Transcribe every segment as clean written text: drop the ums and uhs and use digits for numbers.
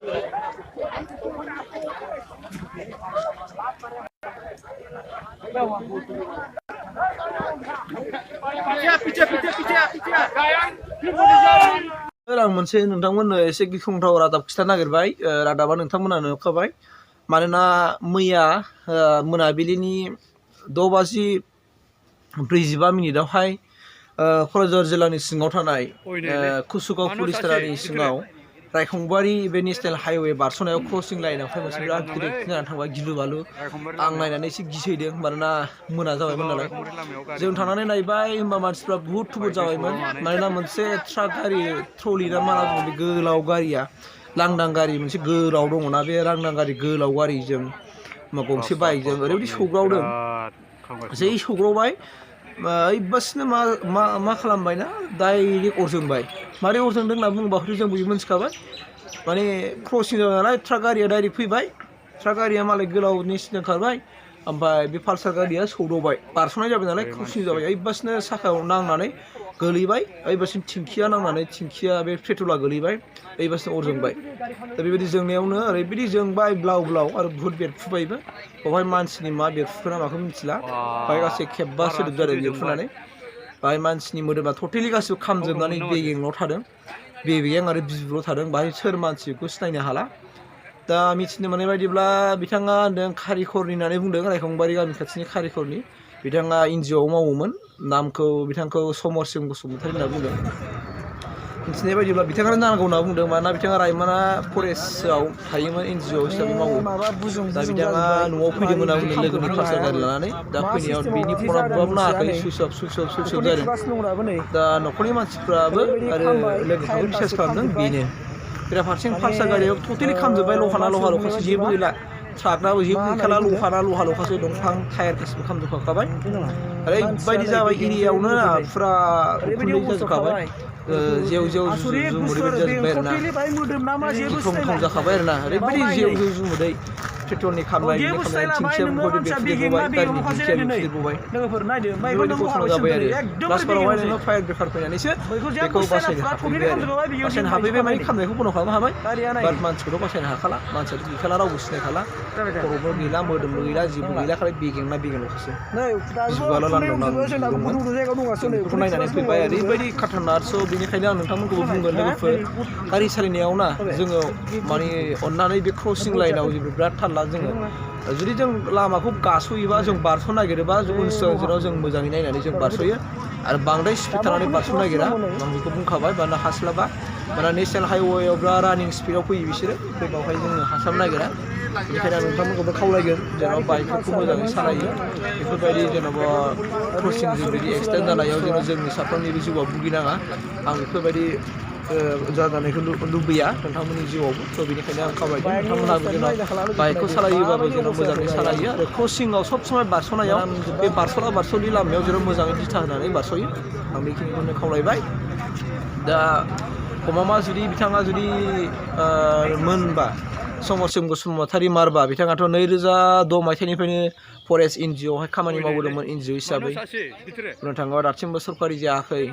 आं मोनसे नोंथांमोननो एसे गिख्रंथाव रादाब खिथानो नागिरबाय रादाबा नोंथांमोनानो नुखाबाय मानोना मैया मोनाबिलिनि 6:45 क'क्राझार जिल्लानि सिङाव थानाय कुसुगाव पुलिस थानानि सिङाव रायखंबारि बे नेशनेल हाइवे बारस'नायाव क्रसिं लाइनावहाय मोनसे बिराद गिदिर एक्सिडेन्ट जानानै थांबाय गिलु बालु आं नायनानै एसे गिसैदों मानोना मोना जाबायमोन नालाय जों थांनानै नायबाय होमबा मानसिफ्रा बुहुद थुबुर जाबायमोन मानोना मोनसे ट्राक गारि ट्रलि ना मा बुङो बे गोलाव गारिया लांदां गारि मोनसे गोलाव दङना बे लांदां गारि गोलाव गारिजों गंसे बाइकजों ओरैबायदि सौग्रावदों जै सौग्रावबाय ओइबासिनो मा खालामबायना डाइरेक्ट अरजोंबाय मारै अरजोंदों होनना बुङोबा हयथ' जों बयबो मोनथिखाबाय माने क्रसिं जाबाय नालाय ट्राक गारिया डाइरेक्ट फैबाय ट्राक गारिया मालाय गोलाव नेशनेल खारबाय ओमफ्राय बे पालसार गारिया सौदावबाय बारस'नाय जाबाय नालाय क्रसिं जाबाय ओइबासिनो साखायाव नांनानै गोलैबाय ओइबासिम थिंखिया नांनानै थिंखिया बे पेट्रला गोलैबाय ओइबासिनो अरजोंबाय दा बेबायदि जोंनायावनो ओरैबायदि जोंबाय ब्लाव ब्लाव आरो बुहुद बेरफुबायबो बेवहाय मानसिनि मा बेरफुखो ना माखौ मिथिला बाहाय गासै खेबबा सोदोब जादों बेरफुनानै बाहाय मानसिनि मोदोमा टटेलि गासिबो खामजोबनानै बेगेंल' थादों बेगें आरो बिबुल' थादों बाहाय सोर मानसिखौ सिनायनो हाला दा मिथिनो मोननाय बायदिब्ला बिथाङा होनदों कारिखरनि होननानै बुंदों रायखंबारि गामि खाथिनि कारिखरनि बिथाङा एनजिअ'आव मावोमोन नामखौ बिथांखौ समरसिं बसुमतारी होनना बुंदों मिथिनाय बायदिब्ला बिथाङानो जानांगौ होनना बुंदों मानोना बिथाङा रायमना फरेस्टआव थायोमोन एनजिअ हिसाबै मावो दा बिथाङा न'आव फैदोंमोन होनना बुंदों लोगोनि पालसार गारि लानानै दा फैनायाव बिनि फना बुबाबो नाङाखै सुइस अफ जादों दा न'खरनि मानसिफ्राबो आरो लोगोफ्राबो बिसास खालामदों बेनो बेराफारसें पालसार गारियाव टटेलि खामजोब्बाय लहा लखासो जेबो गैला ट्राकनाबो जेबो गैखाला लहा लखासो दंफां टायार गासिबो खामजोबखाबाय ओरैबायदि जाबाय एरियायावनो फुरा उखुन्दै जाजोबखाबाय जेव जुमुदै जाजोब्बाय आरोना गिख्रंथाव जाखाबाय आरोना ओरैबायदि जेव जुमुदै पेट्रलनि खामनाय थिंखियाबो बेरफुदेरबावबाय गारिनि थिंखिया बेरफुदेरबावबाय बेबायदि घटना जाबाय आरो लास्टबारावहाय नोङो फायार ब्रेकार फैनानैसो बेखौ बासायनो हाफैबाय आरो बासायनो हाफैबाय माने खामनायखौ बन्द' खालामनो हाबाय बाट मानसिखौथ' बासायनो हाखाला मानसियाथ' गैखाला रावबो सिनायखाला खर'बो गैला मोदोमबो गैला जेबो गैला खालि बेगेंना बेगेंल'खासो बिजुआल' लांदां दंमोन बेखौ नायनानै फैबाय ओरैबायदि खाथारनाक बेनिखायनो आं नोंथांमोनखौबो बुंगोन लोगोफोर गारि सालायनायाव ना जोङो माने अननानै बे क्रसिं लाइनाव बिराद थाल ला जोङो जुदि जों लामाखौ गास'योबा जों बारस' नागिरोबा उन सिगां जों मोजाङै नायनानै जों बारस'यो आरो बांद्राय स्पिड थानानै बारस'नो नागिरा आं बेखौ बुंखाबाय मानोना हास्लाबा मानोना नेशनेल हाइवेआव बिराद रानिं स्पिडआव फैयो बिसोरो बेवहाय जोङो हास्लाबनो नागिरा बेनिखायनो आं नोंथांमोनखौबो खावलायगोन जेनेबा बाइकफोरखौ मोजाङै सालायो बेफोरबायदि जेनेबा क्रसिंजों बिदि एक्सिडेन्ट जानायाव जेन' जोंनि साफ्रोमनिबो जिउआव भुगिनाङा आं बेफोरबायदि जानायखौ लुबैया नोंथांमोननि जिउआवबो थ' बेनिखायनो आं खावलायदों नोंथांमोनहाबो जेन' बाइकखौ सालायोबाबो जेन' मोजाङै सालायो आरो क्रसिंआव सब समाय बारस'नायाव बे बारस'लि लामायाव जेन' मोजाङै दिथा होनानै बारस'यो आं बेखिनिखौनो खावलायबाय दा गमामा जुदि बिथाङा जुदि मोनबा समरसिं बसुमतारी मारबा बिथाङाथ' 2006 मायथाइनिफ्रायनो फरेस्ट एनजिअ'आवहाय खामानि मावबोदोंमोन एनजिअ हिसाबै बुंनो थाङोबा दासिमबो सरकारि जायाखै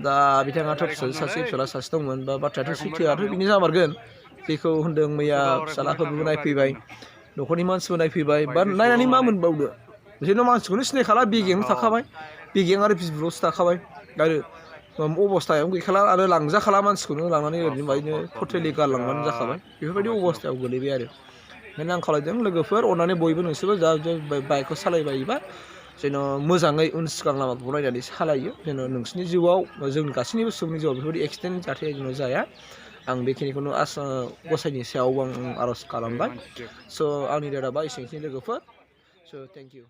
दा बिथाङाथ' सासे फिसाला सासे दंमोन बा बाथ्रायाथ' सैथोआथ' बिनो जामारगोन जेखौ होनदों मैया फिसालाफोरबो नायफैबाय न'खरनि मानसिबो नायफैबाय बा नायनानै मा मोनबावदो जेन' मानसिखौनो सिनायखाला बेगेंल' थाखाबाय बेगें आरो बिबुल'सो थाखाबाय आरो अबस्थायाव गैखाला आरो लांजाखाला मानसिखौनो लांनानै ओरैनो बायनो टटेलि गारलांबानो जाखाबाय बेफोरबायदि अबस्थायाव गोलैबाय आरो ओंखायनो आं खावलायदों लोगोफोर अननानै बयबो नोंसोरबो जा बाइकखौ सालायबायोबा जेन' मोजाङै उन सिगां लामाखौ नायनानै सालायो जेन' नोंसिनि जिउआव जोंनि गासैनिबो सुबुंनि जिउआव बेफोरबायदि एक्सिडेन्ट जाथाया जेन' जाया आं बेखिनिखौनो गसाइनि सायाव आं आर'ज खालामबाय स' आंनि रादाबा एसेनोसै लोगोफोर स' थेंक इउ